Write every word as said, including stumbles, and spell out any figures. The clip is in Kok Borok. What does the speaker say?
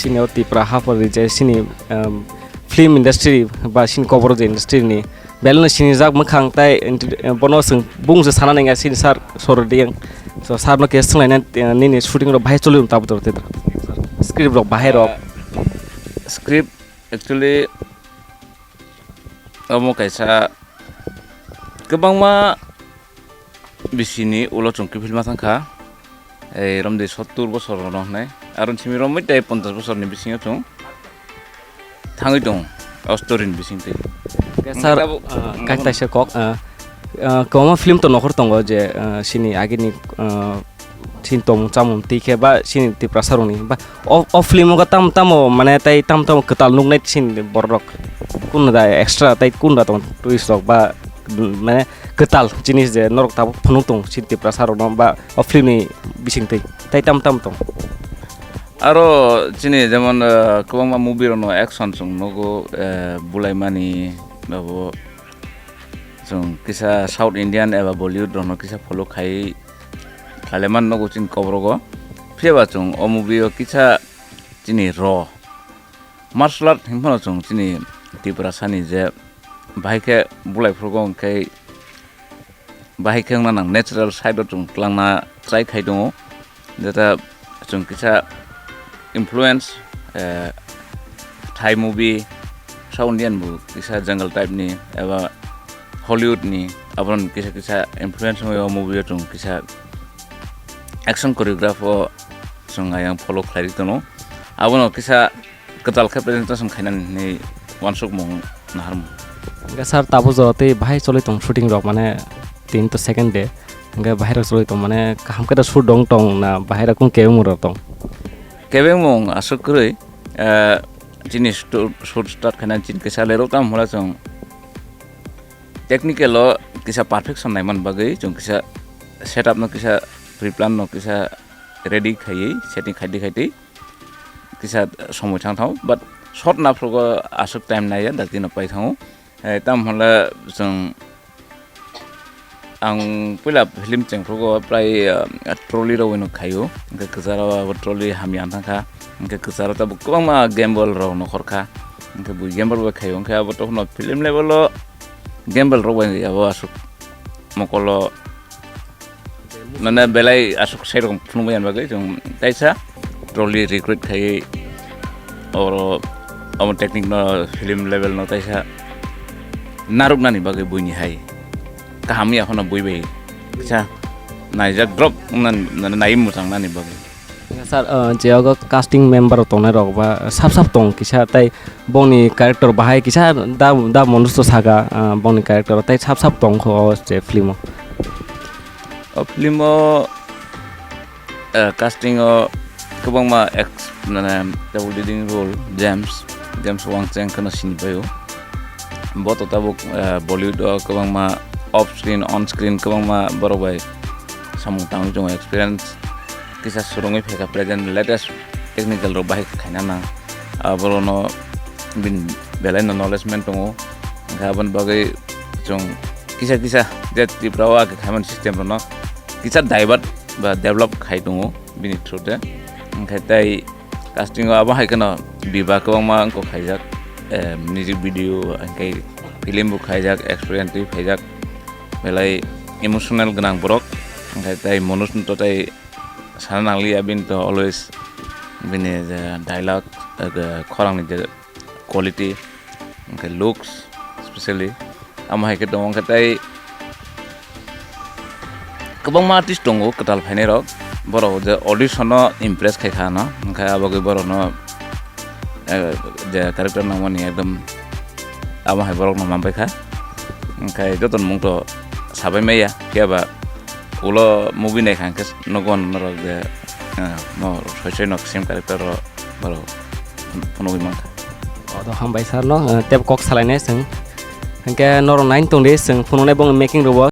Chini o Tipra hapor rijai chini, um, film industry ba chini kobor je industry ni belai no sinijak mwkhang tai ent-, bono chwng bung se sana nangya chini sir Sorodiang. So sir no khe swnglaina, uh, nini shooting rok bahai choli tabo toro tetra script rok bahai rok. Script actually omo kaisa kwbangma bisini ulo chwng kiphilma thangkha, ei romdi sottur bosor rwno hwnwi, aro simi romwi tei ponchash bosorni bisingo chwng thangwi tongo o story ni bisingtwi. Sir, tabuk, ah, mm, kaisa kok, ah, ah, kwbangma film to nokhor tongo je, ah, sini agini, ah, sini tongmung chamung twi khe ba sini Tiprasa rokni ba o, o film o tamo tamo mane tai tamo tamo kwtal nuknai sini borok rok kun da extra tai kun da tong twist rok ba, mm, mane kwtal jinis je norok tabuk phunuk tong sini Tiprasa rokno ba o film ni bisingtwi tai tamo tamo tong. Aro chini jemon, eh, kwbangma movie rokno action chwng nugo, eh, bulaimani abo chwng kisa South Indian eba Bollywood rokno kisa follow khai khlailaimani nugo chini kokrogo. Phiyaba chwng o movie o kisa chini raw martial art hinphano chwng chini Tiprasani je bahai khe bulai phuru hwnkhe bahai khe wngna nang natural side o chwng twlangna try khai tongo. Jeta chwng kisa influence, eh, Thai movie, South Indian bo kisa jungle type ni eba Hollywood ni, abono kisa kisa influence wngwi o movie o chwng kisa action choreograph o chwng ayang follow khlai tongo. Abono kisa kwtal khe presentation khainani hinwi uansukmung naharmung. Hwnkhe sir, tabuk jora tei bahai choli tong shooting rok, mane tini to second day, hwnkhe bahai rok choli tong, mane kaham khe da shoot dong tong na bahai rok kung kebengmung rok tong? Kebengmung aswk kwrwi, eh, chini stu-, shoot start khainani chini kisa lerok tamo hwnla chwng technical o kisa perfection naiman bagwi chwng kisa setup no kisa pre-plan no kisa ready khaiwi setting khaidi khaidi kisa somoi thang thango, but shot naphrugo aswk time naiya, dakti no pai thango. Eh, tamo hwnle chwng, ang puila film chengphrugo prai, ah, trolley rogwi no khaio, hwnkhe kwcharo abo trolley hamya wng thangkha, hwnkhe kwcharo tabuk kwbangma gamble rok nokhorkha, hwnkhe bui gamble bai khaio, hwnkhe abo tongphano film level o gamble rok bai abo aswk mokolo mane belai aswk sai rok phunukmani bagwi chwng taisa trolley recruit khaiwi oro omo technique no film level no taisa narwknani bagwi buini hai kaham ya phano bui bai kisa naijak drop wngna nai mwchang nani bagwi. Sir, uh, je ogo casting member rok tongnai rok ba sap sap tong kisa tai bongni character bahai kisa da, da monusto saka, uh, bongni character tai sap sap tong kho o je film o. O film o, uh, casting o kwbangma ex-, mane double leading role James, James Wangcheng kheno sini bai o. Bo to tabuk, uh, Bollywood o kwbangma off screen, on screen kwbangma borok bai samung tangwi tongo experience. Kisa swrwngwi phaikha present latest technical rok bahai khaina nang. Aborono bini belai no knowledge man tongo. Hwnkhe aboni bagwi chwng kisa kisa je Tripura o age khaimani system rokno kisa divert ba develop khai tongo bini through de. Hwnkhe tei casting o abo hai kheno biba kwbangma wngkok khaijak, eh, music video hwnkhe film bo khaijak, experience twi phaijak. Belai emotional gwnang borok, hwnkhe tei Manoj no to tei sana nangliya, bini to always bini je dialogue, eh, khorang ni je quality, hwnkhe looks specially, amo hai khe tongo, hwnkhe tei kwbangma artist tongo kwtal phainai rok, borok je audition no impress khai kha no, hwnkhe abo bagwi borok no, eh, je character nangmani ekdom abo hai borok no manpai kha, hwnkhe joto ni mung to sabai maya, phiya ba ulo movie naikha hwnkhe nugo norok je, eh, mo soi soi nok same character rok borok phunugwi mankha. Odo hambai sir no, eh, tei kok salainai chwng. Hwnkhe norok nai tongdi, chwng phunuknai bongni making rokbo